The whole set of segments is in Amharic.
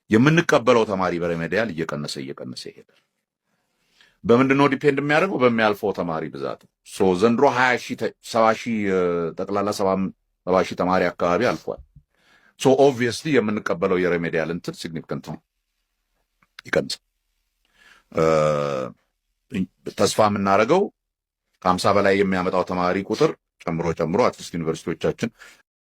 የምንቀበለው ተማሪ በ remedial እየቀነሰ እየቀነሰ ይሄዳል። በምንድን ነው depend የሚያደርገው? በሚያልፈው ተማሪ ብዛት። So ዘንድሮ 20 ሺህ፣ 70 ሺህ፣ ጠቅላላ 70 ሺህ ተማሪ አካባቢ አልፏል። So obviously የምንቀበለው የ remedial እንትን significant ይቀንሳል። ተስፋ የምናደርገው ከ50 በላይ የሚያመጣው ተማሪ ቁጥር ጨምሮ ጨምሮ at least ዩኒቨርሲቲዎቻችን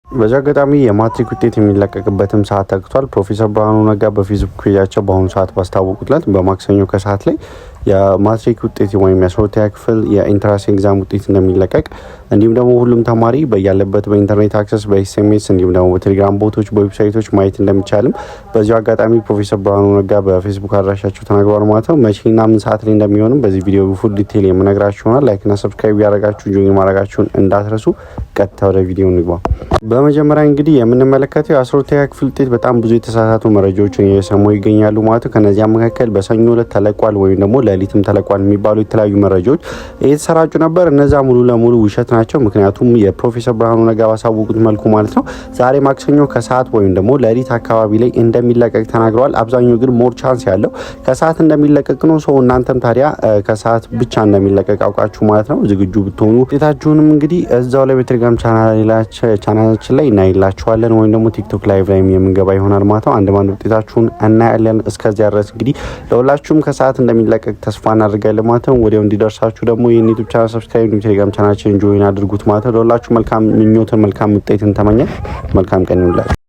በዚህ አጋጣሚ የማትሪክ ውጤት የሚለቀቅበትም ሰዓት ተግቷል። ፕሮፌሰር ብርሃኑ ነጋ በፌስቡክ ፔጃቸው በአሁኑ ሰዓት ባስታወቁት ዕለት በማክሰኞ ከሰዓት ላይ የማትሪክ ውጤት ወይም የ12ኛ ክፍል የ entrance exam ውጤት እንደሚለቀቅ፣ እንዲሁም ደግሞ ሁሉም ተማሪ በያለበት በ internet access፣ በ SMS፣ እንዲሁም ደግሞ በቴሌግራም ቦቶች፣ በዌብሳይቶች ማየት እንደሚቻልም በዚሁ አጋጣሚ ፕሮፌሰር ብርሃኑ ነጋ በፌስቡክ አድራሻቸው ተናግረዋል ማለት ነው። መቼና ምን ሰዓት ላይ እንደሚሆንም በዚህ ቪዲዮ full detail የምነግራችሁ ይሆናል። Like ና subscribe ያደረጋችሁ join ማድረጋችሁን እንዳትረሱ። ቀጥታ ወደ ቪዲዮ እንግባ። በመጀመሪያ እንግዲህ የምንመለከተው የ12ኛ ክፍል ውጤት በጣም ብዙ የተሳሳቱ መረጃዎችን እየሰሙ ይገኛሉ ማለት ነው። ከነዚያ መካከል በሰኞ ዕለት ተለቋል ወይም ደግሞ ሌሊትም ተለቋል የሚባሉ የተለያዩ መረጃዎች እየተሰራጩ ነበር። እነዛ ሙሉ ለሙሉ ውሸት ናቸው። ምክንያቱም የፕሮፌሰር ብርሃኑ ነጋ ባሳወቁት መልኩ ማለት ነው ዛሬ ማክሰኞ ከሰዓት ወይም ደግሞ ሌሊት አካባቢ ላይ እንደሚለቀቅ ተናግረዋል። አብዛኛው ግን more chance ያለው ከሰዓት እንደሚለቀቅ ነው። So እናንተም ታዲያ ከሰዓት ብቻ እንደሚለቀቅ አውቃችሁ ማለት ነው ዝግጁ ብትሆኑ ውጤታችሁንም እንግዲህ እዛው ላይ በቴሌግራም ቻናላችን ላይ እናይላችኋለን ወይም ደግሞ ቲክቶክ live ላይ የምንገባ ይሆናል ማለት ነው። አንድ ባንድ ውጤታችሁን እናያለን። እስከዚያ ድረስ እንግዲህ ለሁላችሁም ከሰዓት እንደሚለቀቅ ተስፋ እናደርጋለን ማለት ነው። ወዲያው እንዲደርሳችሁ ደግሞ ይህን ዩቱብ channel subscribe፣ ቴሌግራም ቻናላችን join አድርጉት ማለት ነው። ለሁላችሁ መልካም ምኞትን መልካም ውጤትን ተመኘን። መልካም ቀን ይሁንላችሁ።